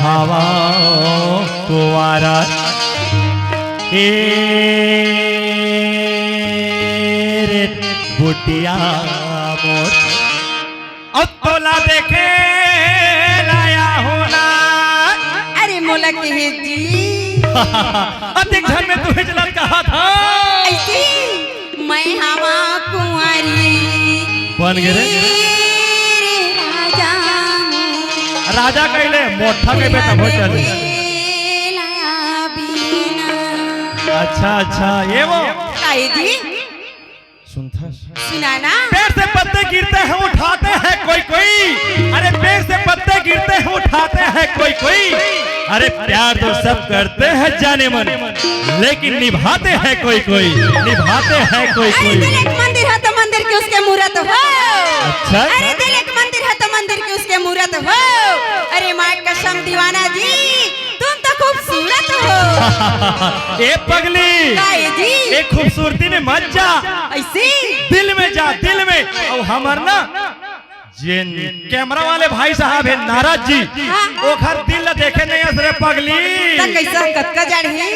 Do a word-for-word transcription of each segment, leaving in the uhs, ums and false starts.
आवा कुंवारा, ए रे बुटिया मोर, अब तोला देखे लाया हूँ ना। अरे मोला कहे जी। अतेक झन में तू ही चलत कहा था। ऐसी मैं हवा कुंवारी। बन गे रे। ए रे राजा। राजा कहले, मोठा के बेटा हो चले। लाया बिना। अच्छा, अच्छा, ये वो। ताई जी। सुनथस? सुना ना। पेड़ से पत्ते गिरते हैं, उठाते हैं कोई कोई। अरे, पेड़ से पत्ते गिरते हैं, उठाते हैं कोई कोई। अरे, प्यार तो सब करते हैं जाने मन, लेकिन निभाते हैं कोई कोई, निभाते हैं कोई अरे कोई। दिल एक मंदिर है तो मंदिर के उसके मूरत हो। अच्छा। अरे दिल एक मंदिर है तो मंदिर के उसके मूरत हो। अरे माँ कसम दीवाना जी, तुम तो खूबसूरत हो। ए पगली, काहे जी? ए खूबसूरती में मत जा। ऐसी? दिल में जा, दिल में। और हमर ना जेन कैमरा वाले भाई साहब हे नारद जी, हाँ। ओखर दिल ला देखे नहीं हस रे पगली। त कैसा कतका जाड़ही?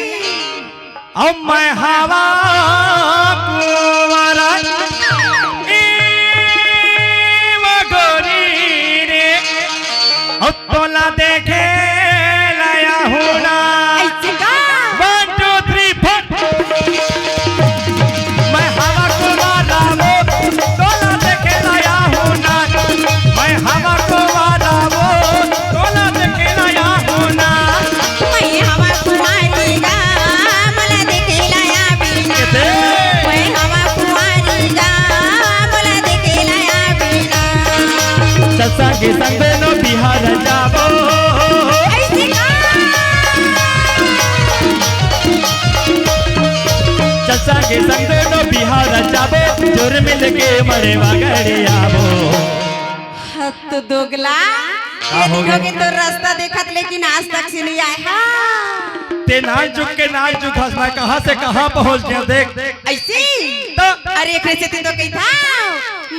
अब मैं हवा कुंवारा, ए वो गोरी रे, अब तोला देखे लाया हूँ ना। ऐसे का? One, two, three, four। मैं हवा कुंवारा वो, तोला देखे लाया हूँ ना। मैं हवा कुंवारा वो, तोला देखे लाया हूँ ना। मैं हवा कुंवारी गा, मोला देखे लाया बिना। कैसे? मैं हवा कुंवारी गा, मोला देखे लाया बिना। चल संगे संग दोनों बिहार जाबो। ऐसे का? चल संगे संग दोनों बिहार जाबो, जोर मिल के मड़वा गड़े आबो। हद तो दोगला, का हो गया? तो रास्ता देखत लेकिन आज तक से नहीं आए। हाँ। ते नानचुक के नानचुक हस, मैं कहाँ से कहाँ पहुँच गया देख। ऐसी? तो? अरे एकरे सेती तो कही था,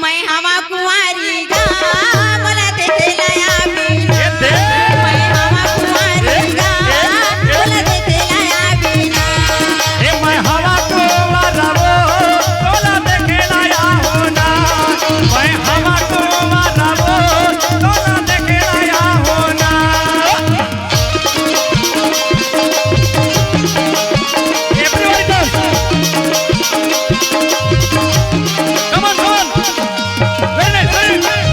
मैं हवा कुंवारी गा, मोला देखे लाया बिना। ये दे। मैं हवा कुंवारी गा, मोला देखे लाया बिना। ए मैं हवा कुंवारा वो, तोला देखे लाया हो ना। मैं हवा कुंवारा वो, तोला देखे लाया हो ना। Everybody dance. Come on, come on. Very nice, very nice.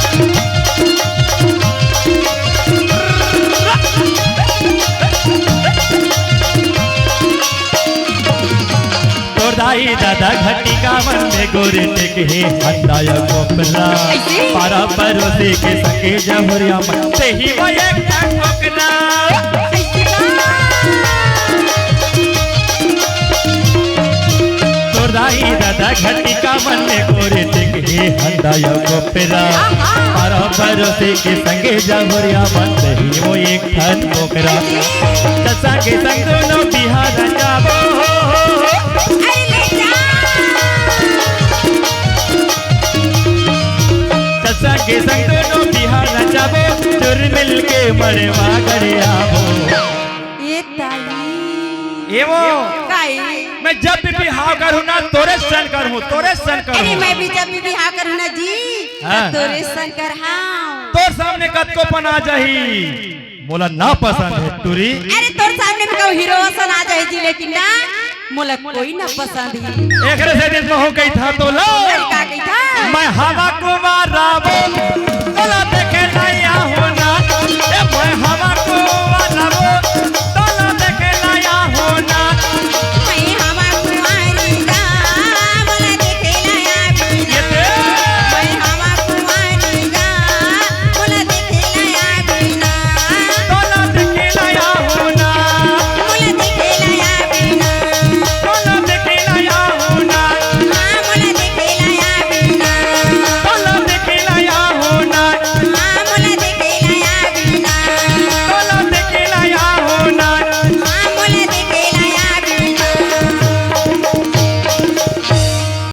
तोर दाई दादा घटिका मन में गोरे टेक हे हंदा या कोपरा। ऐसे? पारा परोसे के संगे जहुरिया मन, तेही वो एक ठन कोकरा। ऐसे का? तोर दाई दादा घटिका मन में गोरे टेक हे हंदा या कोपरा। आहा। पारा परोसे के संगे जहुरिया मन, तेही वो एक ठन कोकरा। त संगे संग दोनों बिहार जाबो। अरे ले जा। त संगे संग दोनों बिहार जाबो, जुर मिल के मड़वा गड़े आबो। ये ताई। ये वो। काई। मैं जब भी बिहाव करूँ ना, तोरे सन करूँ, तोरे सन करूँ। अरे मैं भी जब भी बिहाव करूँ ना जी, हाँ। तोरे सन कर हाँ। तोर सामने कतको पन आ जाही। मोला ना पसंद हे टूरी। अरे तोर सामने में कहूँ हीरो असन आ जाए जी, लेकिन ना मोला कोई ना पसंद ही। एकरे से दिन महू कही था तो लो। अरे का कही था? मैं हवा कुमार रावो, तोला देखे